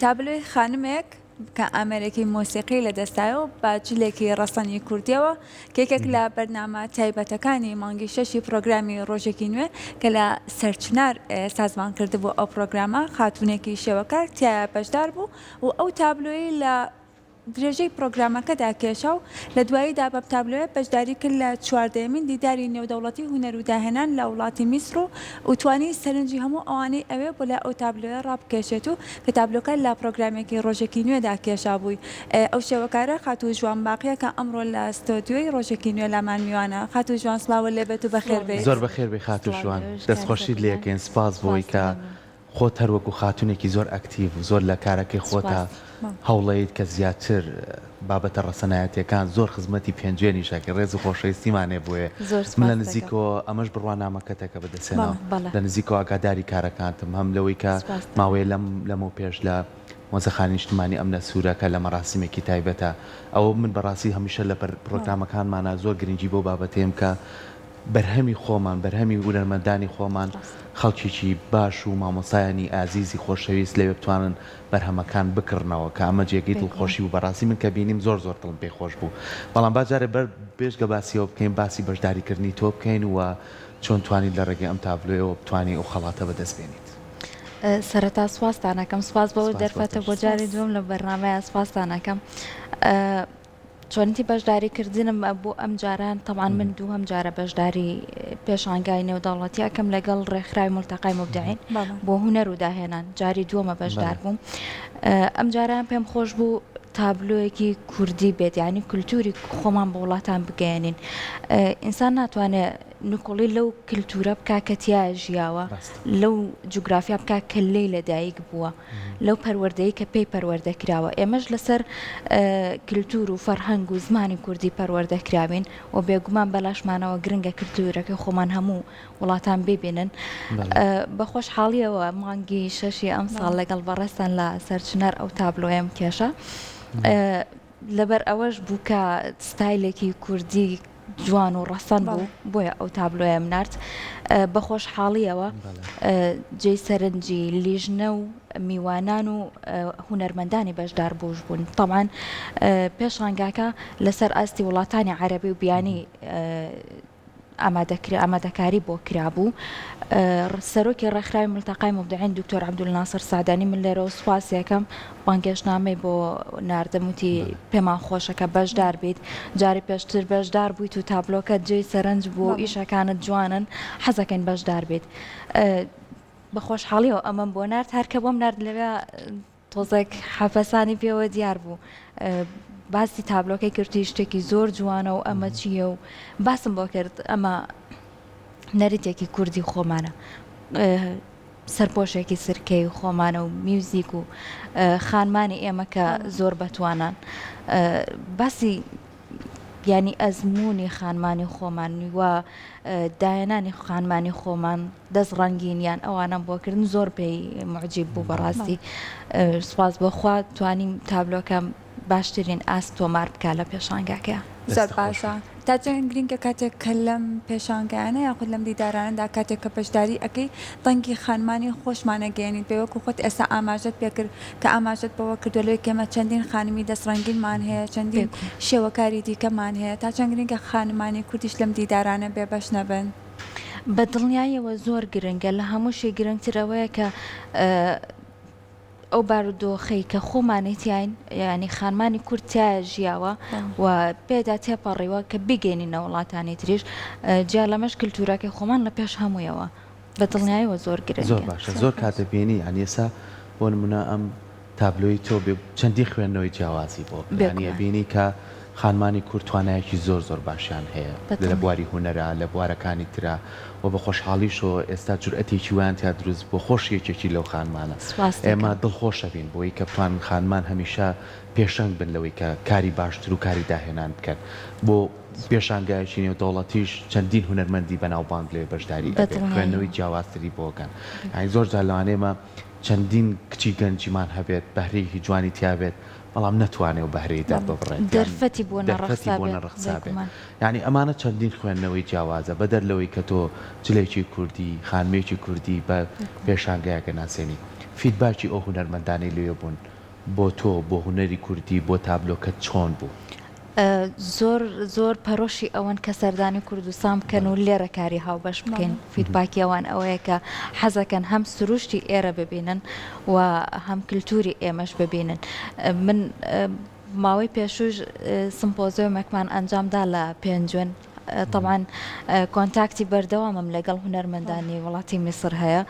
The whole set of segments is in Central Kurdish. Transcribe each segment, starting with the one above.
تابلۆی خانمێک کە ئامێرێکی مۆسیقی لە دەستایە و بە جلێکی ڕەسەنی کوردیەوە کە یەکێک لە بەرنامە تایبەتەکانی مانگی شەشی پرۆگرامی ڕۆژێکی نوێ کە لە سەرچنار سازمان کردبوو ئەو پرۆگرامە خاتوونێکی شێوەکار تیایا بەشدار بوو و ئەو تابلۆیەی لە درێژەی پرۆگرامەکەدا کێشا و لە دواییدا بەم تابلۆیە بەشداری کرد لە چواردەیەمین دیداری نێودەوڵەتی هونەر و داهێنان لە وڵاتی میسر و و توانی سەرنجی هەموو ئەوانەی ئەوێ بۆ لای ئەو تابلۆیە ڕابکێشێت و کە تابلۆکە لە پرۆگرامێکی ڕۆژێکی نوێدا کێشابووی ئەو شێوەکارە خاتوو ژوان باقیە کە ئەمڕۆ لە ستۆدیۆی ڕۆژێکی نوێ لامان میوانە. خاتوو ژوان سڵاوت لێ بێت و بەخێر بێیت. زۆر بەخێر بێی خاتوو ژوان دەستخۆشیت لێ ئەکەین سپاس بۆی کە خۆت هەر وەکو خاتوونێکی زۆر ئەکتیڤ و زۆر لە کارەکەی خۆتا هەوڵەیت کە زیاتر بابەتە ڕەسەنایەتیەکان زۆر خزمەتی پێنجوێنیش ئەکەی ڕێز و خۆشەویستیمان هەیە بۆیە من لە نزیکەوە ئەمەش بڕوانامەکەتە کە بەدەستهێناوە لە نزیکەوە ئاگاداری کارەکانتم هەم لەوەی کە ماوەیە لەم لەمەو پێش لە مۆزەخانەی نیشتمانی ئەمنە سوورە کە لە مەراسیمێکی تایبەتە ئەوە من بەڕاستی هەمیشە لە پرۆگرامەکانمانا زۆر گرنگی بەو بابەتەیەم کە بەرهەمی خۆمان، بەرهەمی هونەرمەندانی خۆمان، خەڵکێکی باش و مامۆستایانی ئازیزی خۆشەویست لەوێ بتوانن بەرهەمەکان بکڕنەوە کە ئەمە جێگەی دڵخۆشی بوو بەڕاستی من کە بینیم زۆر زۆر دڵم پێی خۆش بوو بەڵام با جارێ بەر بێجگە باسی ئەوە بکەین باسی بەشداریکردنی تۆ بکەین و چۆن توانیت لە ڕێگەی ئەم تابلۆیەوە بتوانی ئەو خەڵاتە بەدەست بێنیت. سەرەتا سوپاستان ئەکەم سوپاس بۆ ئەو دەرفەتە بۆ جاری دووەم لە بەرنامەیە سوپاستان ئەکەم. چۆنیەتی بەشداری کردنم بۆ ئەم جاران تەبعەن من دووهەم جارە بەشداری پێشانگای نێودەوڵەتی ئەکەم لەگەڵ ڕێکخراوی ملتەقای مبدعین بۆ هونەر و داهێنان جاری دووەمە بەشدار بووم ئەم جاران پێم خۆش بوو تابلۆیەکی کوردی بێت یعنی کولتوری خۆمان بۆ وڵاتان بگەیەنین ئینسان ناتوانێت نکوڵی لەو کلتورە بکا کە تیایا ژیاوە، لەو جوگرافیا بکا کە لێی لەدایک بووە، لەو پەروەردەی کە پێی پەروەردە کراوە. ئێمەش لەسەر کلتور و فەرهەنگ و زمانی کوردی پەروەردە کراوین و بێگومان بەلاشمانەوە گرنگە کلتورەکەی خۆمان هەموو وڵاتان ببینن. بە خۆشحاڵیەوە مانگی شەشی ئەمساڵ لەگەڵ بەڕێزتان لە سەرچنار ئەو تابلۆیەم کێشا. لەبەر ئەوەش بوو کە ستایلێکی کوردی جوان و ڕەسەن بوو بۆیە ئەو تابلۆیەم نارد بە خۆشحاڵیەوە جێی سەرنجی لیژنە و میوانان و هونەرمەندانی بەشدار بووش بوون تەبعەن پێشانگاکە لەسەر ئاستی وڵاتانی عەرەبی و بیانی ئامادەکاری بۆ کرابوو. سەرۆکی ڕێکخراوی ملتەقای موبدعین دکتۆر عەبدولناسر سەعدانی من لێرەوە سوپاسی ئەکەم بانگێشتنامەی بۆ ناردم وتی پێمان خۆشە کە بەشدار بیت جاری پێشتر بەشدار بوویت و تابلۆکەت جێی سەرنج بوو و ئیشەکانت جوانن حەزەکەین بەشدار بیت بە خۆشحاڵیەوە ئەمەم بۆ نارد هەر کە بۆم نارد لەوێ تۆزێک حەپەسانی پێوە دیار بوو. باسی تابلۆکەی کرد شتێکی زۆر جوانە و ئەمە چییە و باسم بۆ کرد ئەمە نەریتێکی کوردی خۆمانە. سەرپۆشێکی سرکەی خۆمانە و میوزیک و خانمانی ئێمە کە زۆر بەتوانان باسی یانی ئەزموونی خانمانی خۆمان و داهێنانی خانمانی خۆمان دەست ڕەنگینیان ئەوانەم بۆ کردن زۆر پێی معجیب بوو بەڕاستی سوپاس بۆ خوا توانیم تابلۆکەم باشترین ئاست تۆمار بکا لە پێشانگاکەیا. زۆر باشە تا چەند گرینگە کاتێک کە لەم پێشانگایانە یاخود لەم دیدارانەدا کاتێک کە بەشداری ئەکەی دەنگی خانمانی خۆشمان ئەگەیەنیت بێ وەکو خۆت ئێستا ئاماژەت پێکرد کە ئاماژەت بەوە کردووە لەوێ کە ئێمە چەندین خانمی دەست ڕەنگینمان هەیە چەندین شێوەکاری دیکەمان هەیە تا چەند گرنگە خانمانی کوردیش لەم دیدارانە بێبەش نەبن؟ بە دڵنیاییەوە زۆر گرنگە لە هەمووشی گرنگتر ئەوەیە کە ئەو بارودۆخەی کە خۆمانی تیاین یانی خانمانی کورد تیایا ژیاوە و پێدا تێپەڕیوە کە بیگەینینە وڵاتانی تریش جیا لەمەش کلتورەکەی خۆمان لە پێش هەموویەوە بە دڵنیایەوە زۆر گرنگە. زۆر باشە زۆر کات دەبینی یانی ئێستا بۆ نمونە ئەم تابلۆی تۆ بێ چەندین خوێندنەوەی جیاوازی بۆ بکرێ یانی ئەبینی کە خانمانی کورد توانایەکی زۆر زۆر باشیان هەیە لە بواری هونەرا لە بوارەکانی ترا و بە خۆشحاڵیشەوە ئێستا جورئەتێکی وایان تیا دروست بووە خۆش یەکێکی لەو خانمانە ئێمە دڵخۆشەبین بۆی کە بتوانن خانمان هەمیشە پێشەنگ بن لەوەی کە کاری باشتر و کاری داهێنان بکەن بۆ پێشانگایەکی نێودەوڵەتیش چەندین هونەرمەندی بەناوبانگ لەوێ بەشداری ئەبێت خوێندنەوەی جیاوازتری بۆ ئەکەن یانی زۆر جار لەوانەیە ئێمە چەندین کچی گەنجیمان هەبێت بەهرەیەکی جوانی تیابێت بەڵام نەتوانێ و بەهرەی دەرببڕێت یان دەرفەتی بۆ دەرفەتی بۆ نەڕەخسابێت نەڕەخسابێت بێگومان. یانی ئەمانە چەندین خوێندنەوەی جیاوازە بەدەر لەوەی کە تۆ جلێکی کوردی خانمێکی کوردی بە پێشانگایەک ئەناسێنی. feedback ی ئەو هونەرمەندانەی لەوێ بوون بۆ تۆ، بۆ هونەری کوردی، بۆ تابلۆکەت چۆن بوو؟ زۆر زۆر پەرۆشی ئەوەن کە سەردانی کوردستان بکەن و لێرە کاری هاوبەش بکەین. feedback ی ئەوان ئەوەیە کە حەزەکەن هەم سروشتی ئێرە ببینن و هەم کلتوری ئێمەش ببینن. من ماوەی پێشووش سمپۆزیۆمێکمان ئەنجامدا لە پێنجوێن. تەبعەن کۆنتاکتی بەردەوامم لەگەڵ هونەرمەندانی وڵاتی میسر هەیە.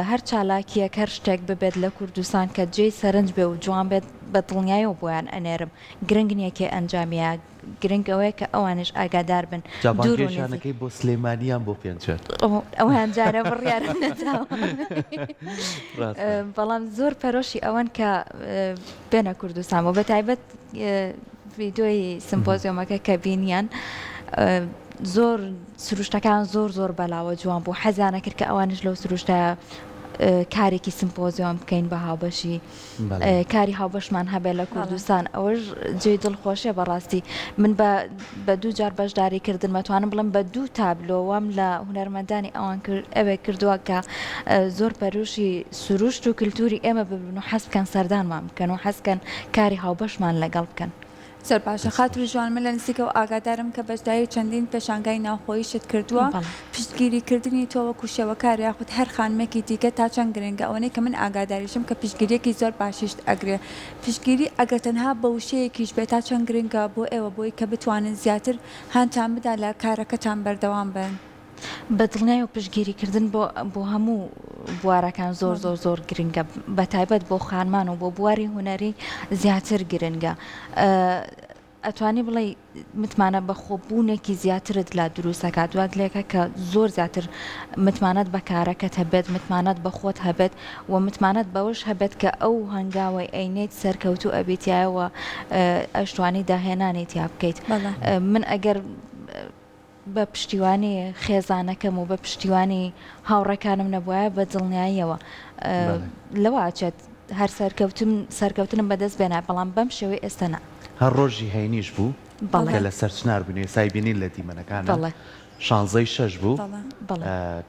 هەر چالاکییەک، هەر شتێک ببێت لە کوردستان کە جێی سەرنج بێ و جوان بێت، بە دڵنیایەوە بۆیان ئەنێرم. گرنگ نییە کێ ئەنجامیە، گرنگ ئەوەیە کە ئەوانیش ئاگادار بن. جا دوور و نزیک. بانگهێشتیانەکەی بۆ سلێمانی یان بۆ پێنجوێن؟ ئەوەیان جارێ بڕیارم نەداوە. ڕاستە. بەڵام زۆر پەرۆشی ئەوەن کە بێنە کوردستان بۆ بەتایبەت ڤیدۆی سمپۆزیۆمەکە کە بینیان زۆر سروشتەکان زۆر زۆر بەلاوە جوان بوو حەزیانە کرد کە ئەوانش لەو سروشتە کارێکی سمپۆزیۆم بکەین بە هاوبەشی کاری هاوبەشمان هەبێت لە کوردستان ئەوەش جێی دڵخۆشیە بەڕاستی من بە بە دوو جار بەشداری کردن مەتوانم بڵێم بە دوو تابلۆ وام لە هونەرمەندانی ئەوان کرد ئەوێ کردووە کە زۆر پەروشی سروشت و کلتوری ئێمە ببن و حەز بکەن سەردانمان بکەن و حەز بکەن کاری هاوبەشمان لەگەڵ بکەن. زۆر باشە خاتوو ژوان من لە نزیکەوە ئاگادارم کە بەشداری چەندین پێشانگای ناوخۆییشت کردووە پشتگیری کردنی تۆ وەکو شێوەکار یاخود هەر خانمێکی دیکە تا چەند گرنگە ئەوەنەی کە من ئاگاداریشم کە پشتگیریەکی زۆر باشیشت ئەگرێ پشتگیری ئەگەر تەنها بە وشەیەکیش بێت تا چەند گرنگە بۆ ئێوە بۆی کە بتوانن زیاتر هانتان بدا لە کارەکەتان بەردەوام بن؟ بە دڵنیایەوە پشتگیری کردن بۆ بۆ هەموو بوارەکان زۆر زۆر زۆر گرنگە بە تایبەت بۆ خانمان و بۆ بواری هونەری زیاتر گرنگە ئەتوانی بڵێی متمانە بەخۆبوونێکی زیاترت لا دروست ئەکات وات لێکا کە زۆر زیاتر متمانەت بە کارەکەت هەبێت متمانەت بە خۆت هەبێت و متمانەت بەوەش هەبێت کە ئەو هەنگاوەی ئەینێیت سەرکەوتوو ئەبیت تیایەوە ئەشتوانی داهێنانی تیا بکەیت من ئەگەر بە پشتیوانی خێزانەکەم و بە پشتیوانی هاوڕێکانم نەبوایە بە دڵنیاییەوە لەوە ئەچێت هەر سەرکەوتن سەرکەوتنم بەدەست بێنایە بەڵام بەم شێوەی ئێستا نا. هەر ڕۆژی هەینیش بوو کە لە سەرچنار بووین ئێستای بینین لە دیمەنەکانا شانزەی شەش بوو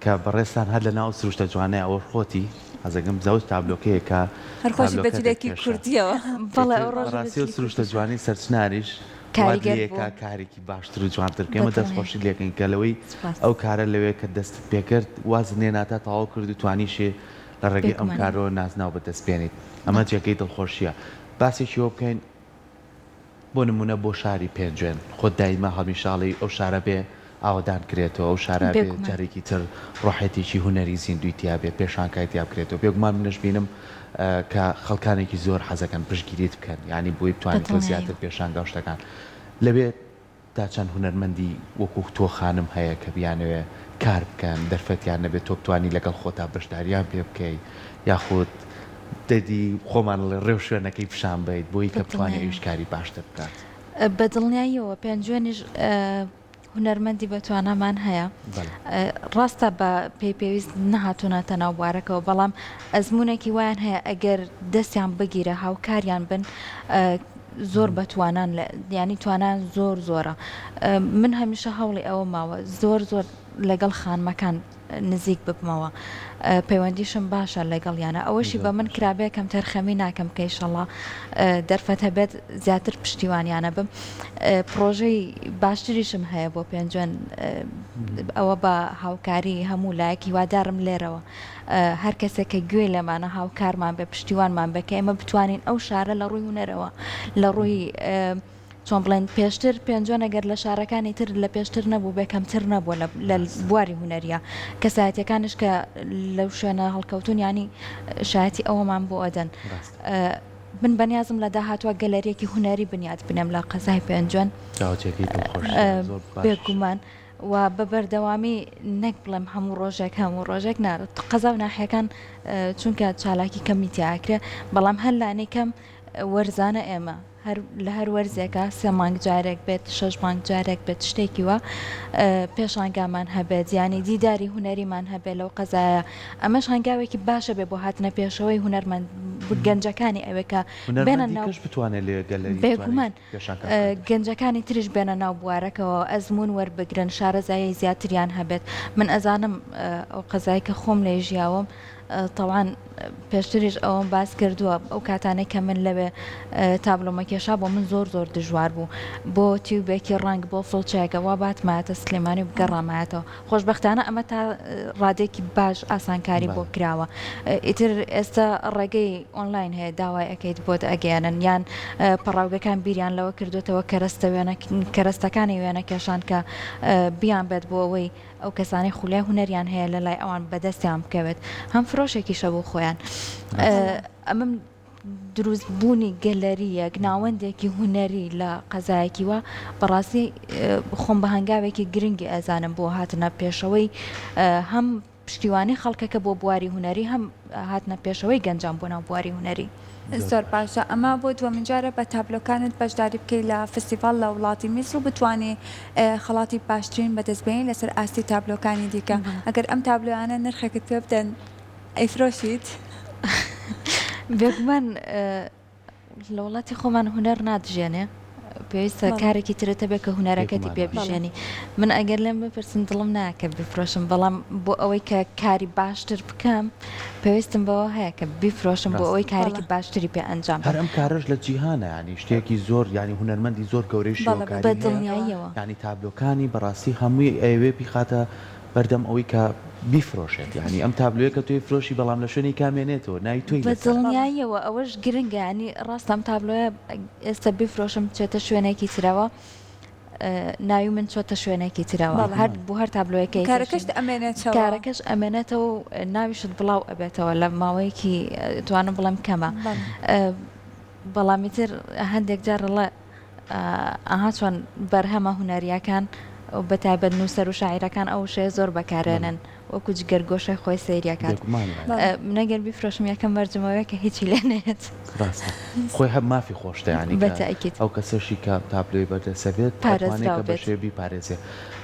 کە بەڕێزتان هەر لەناو ئەو سروشتە جوانەیە ئەوە خۆتی حەزەکەم زەوت تابلۆکەیە کە هەر خۆشی بە جلێکی کوردیەوە. بەڵێ ئەو ڕۆژە بەڕاستی ئەو سروشتە جوانەی سەرچناریش وات کاریگەر لێکا بوو. کارێکی باشتر و جوانتر بکەی ئێمە دەست بەدڵنیایی. خۆشیت لێکەین کە لەوەی سوپاس. ئەو کارە لەوێ کە دەستت پێکرد وازت لێ تا تەواو کرد و توانیشی لە ڕێگەی ئەم بێگومان. کارەوە نازناو بەدەست بێنیت ئەمە بەڵێ. جێگەی دڵخۆشیە باسێکی وە بکەین بۆ نموونە بۆ شاری پێنجوێن خۆت دایمە هەمیشە ئەڵێی ئەو شارە بێ ئاوەدان کرێتەوە ئەو شارە بێ بێگومان. جارێکی تر ڕۆحێتێکی هونەری زیندووی تیا بێ پێشانگای تیا بکرێتەوە بێگومان منش بینم کە خەڵکانێکی زۆر حەزەکەن پشتگیریت بکەن یانی بۆی بتوانی تۆ زیاتر بەدڵنیایەوە. پێشانگا و شتەکان لەوێ تا چەند هونەرمەندی وەکو تۆ خانم هەیە کە بیانەوێ کار بکەن دەرفەتیان نەبێت تۆ بتوانی لەگەڵ خۆتا بەشداریان پێ بکەی یاخود دەدی خۆمان ئەڵێ ڕێو شوێنەکەی پیشان بەیت بۆی کە بتوانێ بەدڵنیایەوە. ئەویش کاری باشتر بکات. بەدڵنیاییەوە پێنجوێنیش هونەرمەندی بەتوانامان هەیە ڕاستە بە پێی پێویست نەهاتوونەتە ناو بوارەکەوە بەڵام ئەزمونێکی وایان هەیە ئەگەر دەستیان بگیرە هاوکاریان بن زۆر بەتوانان ینی توانان زۆر زۆرە من هەمیشە هەوڵی ئەوە ماوە زۆر زۆر لەگەڵ خانمەکان نزیک ببمەوە پەیوەندیشم باشە لەگەڵیانە ئەوەشی بە من کرابێ کەمتەرخەمی ناکەم کە ئیشەڵا دەرفەت هەبێت زیاتر پشتیوانیانە بم پرۆژەی باشتریشم هەیە بۆ پێنجوێن ئەوە بە هاوکاری هەموو لایەک هیوادارم لێرەوە هەر کەسێک کە گوێی لێمانە هاوکارمان بێ پشتیوانمان بێ کە ئێمە بتوانین ئەو شارە لە ڕووی هونەرەوە لە ڕووی چۆن بڵێن پێشتر پێنجوێن ئەگەر لە شارەکانی تر لە پێشتر نەبوو بێ کەمتر نەبووە لە بواری هونەریە کەسایەتەکانش کە لەو شوێنە هەڵکەوتون ینی شایەتی ئەوەمان بۆ ئەدەن من بەنیازم لە داهاتوە گەلەریەکی هونەری بنیات بنێم لە قەزای پێنجوێن بێگومان و بە بەردەوامی نەک بڵێم هەموو ڕۆژێک هەموو ڕۆژێک نا قەزا و ناحیەکان چونکە چالاکی کەمی تیاکرێ بەڵام هەر لانی کەم وەرزانە ئێمە هەر لە هەر وەرزێکا سێ مانگ جارێک بێت شەش مانگ جارێک بێت شتێکی وا پێشانگامان هەبێت یانی دیداری هونەریمان هەبێت لەو قەزایە ئەمەش هەنگاوێکی باشە بێ بۆ هاتنە پێشەوەی هونەرمەند گەنجەکانی ئەوێ کە بێنە هونەرمەندی ناو کەش بتوانێت لەوێ گەلەری بتوانێت بێگومان پێشانگا بکاتەوە. گەنجەکانی تریش بێنە ناو بوارەکەوە ئەزموون وەربگرن شارەزایی زیاتریان هەبێت من ئەزانم ئەو قەزای کە خۆم لێی ژیاوم تەوان. پێشتریش ئەوەم باس کردووە ئەو کاتانەی کە من لەوێ تابلۆمە کێشا بۆ من زۆر زۆر دژوار بوو بۆ تیوبێکی ڕەنگ بۆ فڵچەیەکە وا باتمایەتە سلێمانی و بگەڕامایەتەوە خۆشبەختانە ئەمە تا ڕادێکی باش ئاسانکاری بۆ کراوە ئیتر ئێستا ڕێگەی ئۆنلاین هەیە داوای ئەەکەیت بۆت ئەگەیەنن یان پەڕاوگەکان بیریان لەوە کردوێتەوە کەرەستە وێنە کەرەستەکانی وێنە کێشان کە بیان بێت بۆ ئەوەی ئەو کەسانەی خولیای هونەریان هەیە لە لای ئەوان بەدەستیان بکەوێت هەم فرۆشێکیشە بۆ خۆیان ئەمە دروست بوونی گەلەرییەک ناوەندێکی هونەری لە قەزایەکی وا بەڕاستی خۆم بە هەنگاوێکی گرنگی ئەزانم بۆ هاتنە پێشەوەی هەم پشتیوانی خەڵکەکە بۆ بواری هونەری هەم هاتنە پێشەوەی گەنجان بۆ ناو بواری هونەری. زۆر باشە ئەمە بۆ دووەمین جارە بە تابلۆکانت بەشداری بکەی لە فستیڤاڵ لە وڵاتی میسر و بتوانی خەڵاتی باشترین بەدەست بێنی لەسەر ئاستی تابلۆکانی دیکە ئەگەر ئەم تابلۆیانە نرخێکت پێ بدەن ئەیفرۆشیت؟ بێگومان لە وڵاتی خۆمان هونەر نادژێنێ پێویستە کارێکی ترت هەبێ کە هونەرەکەتی پێ بژێنی من ئەگەر لێم بپرسن دڵم ناکە بفرۆشم بەڵام بۆ ئەوەی کە کاری باشتر بکەم پێویستم بەوە هەیە کە بیفرۆشم بۆ ئەوەی کارێکی باشتری پێ ئەنجام هەر ئەم کارەش لە جیهانە ینی شتێکی زۆر ینی هونەرمەندی زۆر گەورەی شێوەکاری بە دڵنیاییەوە ینی تابلۆکانی بەڕاستی هەمووی ئەیەوێ بیخاتە بەردەم ئەوەی کە بیفرۆشێت یانی ئەم تابلۆیە کە تۆی فرۆشی بەڵام لە شوێنێکا مێنێتەوە ناوی تۆی بە لەسەرە. دڵنیاییەوە ئەوەش گرنگە یانی ڕاستە ئەم تابلۆیە ئێستا بیفرۆشم بچێتە شوێنێکی ترەوە ناوی من چۆتە شوێنێکی ترەوە بەڵێ. هەر بۆ هەر تابلۆیەکەی کارەکەشت ئەمێنێتەوە. کارەکەش ئەمێنێتەوە و ناویشت بڵاو ئەبێتەوە لە ماوەیەکی توانم بڵێم کەمە بەڵێ. بەڵام ئیتر هەندێک جار ئەڵێ ئەها چۆن بەرهەمە هونەرییەکان و بە تایبەت نووسەر و شاعیرەکان ئەو وشەیە زۆر بەکارێنن وەکو جگەرگۆشەی خۆی سەیری ئەکات. بێگومان وایە. من ئەگەر بیفرۆشم یەکەم مەرجم ئەوەیە کە هیچی لێ نەیەت. ڕاستە خۆی هەر مافی خۆشتە یانی بە کە تەئکید. ئەو کەسەشی کە تابلۆی بەردەستە بێت ئەتوانێ پارێزراو کە بە بێت. شێوەیەک بیپارێزێ.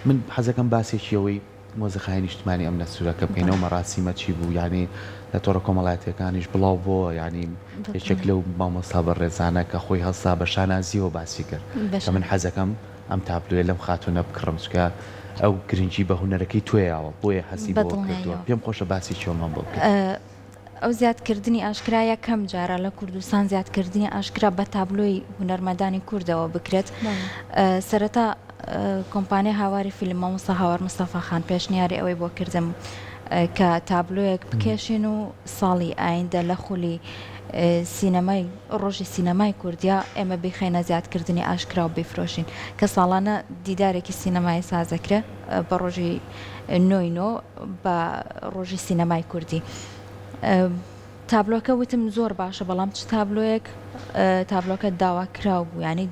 من حەزەکەم باسێکی ئەوەی مۆزەخانەی نیشتمانی ئەم نەسوورەکە بکەین ئەو مەراسیمە چی بوو یانی لە تۆڕە کۆمەڵایەتیەکانیش بڵاو بۆوە یانی یەکێک لەو مامۆستا بەڕێزانە کە خۆی هەستا بە شانازیەوە باسی کرد کە من حەزەکەم ئەم تابلۆیە لەم خاتوونە بکڕم چونکە ئەو گرنگی بە هونەرەکەی تۆیاوە بۆیە هەستی بەوە کردووە پێم خۆشە باسێکی ئەومان بۆ بکەیت. ئەو زیادکردنی ئاشکرا یەکەم جارە لە کوردستان زیادکردنی ئاشکرا بە تابلۆی هونەرمەندانی کوردەوە بکرێت. سەرەتا کۆمپانیای هاواری فیلم مامۆستا هاوار مستەفا خان پێشنیاری ئەوەی بۆ کردم کە تابلۆیەک بکێشین و ساڵی ئایندە لە خولی سینەمای ڕۆژی سینەمای کوردیا ئێمە بیخەینە زیادکردنی ئاشکرا و بیفرۆشین کە ساڵانە دیدارێکی سینەمایی سازەکرێ بە ڕۆژی نۆی نۆ بە ڕۆژی سینەمای کوردی. تابلۆکە وتم زۆر باشە بەڵام چ تابلۆیەک تابلۆکە داواکراو بوو یانی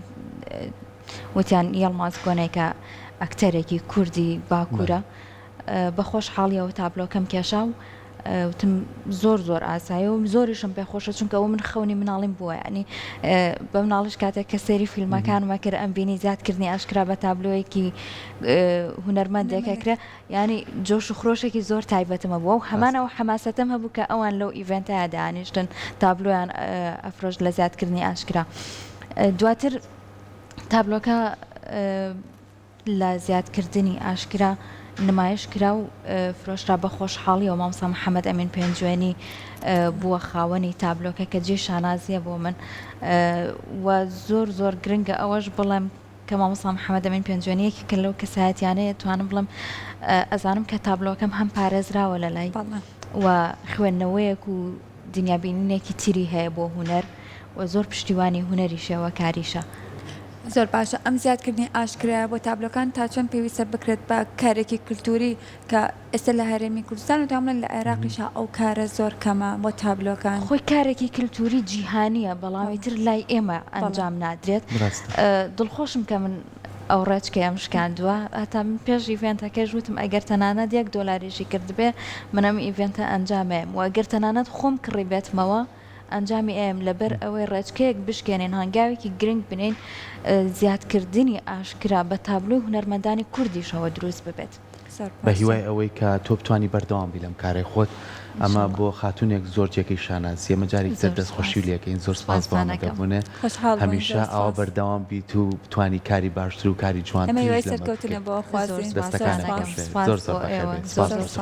وتیان یەڵماز گۆنای کە ئەکتەرێکی کوردی باکوورە بە خۆشحاڵیەوە تابلۆکەم کێشا و وتم زۆر زۆر ئاسایە و زۆریشم پێ خۆشە چونکە ئەوە من خەونی مناڵیم بووە ینی بە مناڵیش کاتێک کە سەیری فیلمەکانمە کرد ئەم بینی زیادکردنی ئاشکرا بە تابلۆیەکی هونەرمەندێکەکرێ یانی جۆش و خرۆشێکی زۆر تایبەتم هەبوو و هەمان ئەو حەماسەتەم هەبوو کە ئەوان لەو ئیڤێنتەیا دانیشتن تابلۆیان ئەفرۆشت لە زیادکردنی ئاشکرا دواتر تابلۆکە لە زیادکردنی ئاشکرا نمایش کرا و فرۆشرا بە خۆشحاڵیەوە مامۆستا محەممەد ئەمین پێنجوێنی بووە خاوەنی تابلۆکە کە جێی شانازیە بۆ من و زۆر زۆر گرنگە ئەوەش بڵێم کە مامۆستا محەمەد ئەمین پێنجوێنی یەکێکە لەو کەسایەتیانەیە توانم بڵێم ئەزانم کە تابلۆکەم هەم پارێزراوە لە لای و خوێندنەوەیەک و دنیابینینێکی تری هەیە بۆ هونەر و زۆر پشتیوانی هونەری شێوەکاریشە. زۆر باشە ئەم زیادکردنی ئاشکرایە بۆ تابلۆکان تا چەند پێویستە بکرێت بە کارێکی کلتوری کە ئێستا لە هەرێمی کوردستان و تامڵێن لە عێراقیشا ئەو کارە زۆر کەمە بۆ تابلۆکان. خۆی کارێکی کلتوری جیهانیە بەڵام ئیتر لای ئێمە ئەنجام نادرێت دڵخۆشم کە من ئەو ڕێچکەیەم شکاندووە هەتا من پێش ئیڤێنتەکەش وتم ئەگەر تەنانەت یەک دۆلاریشی کردبێ من ئەم ئیڤێنتە ئەنجامەیەم و ئەگەر تەنانەت خۆم کڕیبێتمەوە ئەنجامی ئەیەم لەبەر ئەوەی ڕێچکەیەک بشکێنین هەنگاوێکی گرنگ بنێین زیادکردنی ئاشکرا بە تابلۆی هونەرمەندانی کوردیشەوە دروست ببێت. بە هیوای ئەوەی کە تۆ بتوانی بەردەوام بی لەم کارەی خۆت ئەمە بۆ خاتونێک زۆر جێگەی شانازیە ئەمە جارێکی تر دەست خۆشی لێکەین زۆر سپاس بۆ ئامادەبوونێ هەمیشە ئاوا بەردەوام بیت و بتوانی کاری باشتر و کاری جوانتریش لەمە بکەیت دەستەکانت خۆش بێت زۆر زۆر بەخێر بێیت سپاس بۆ تۆ.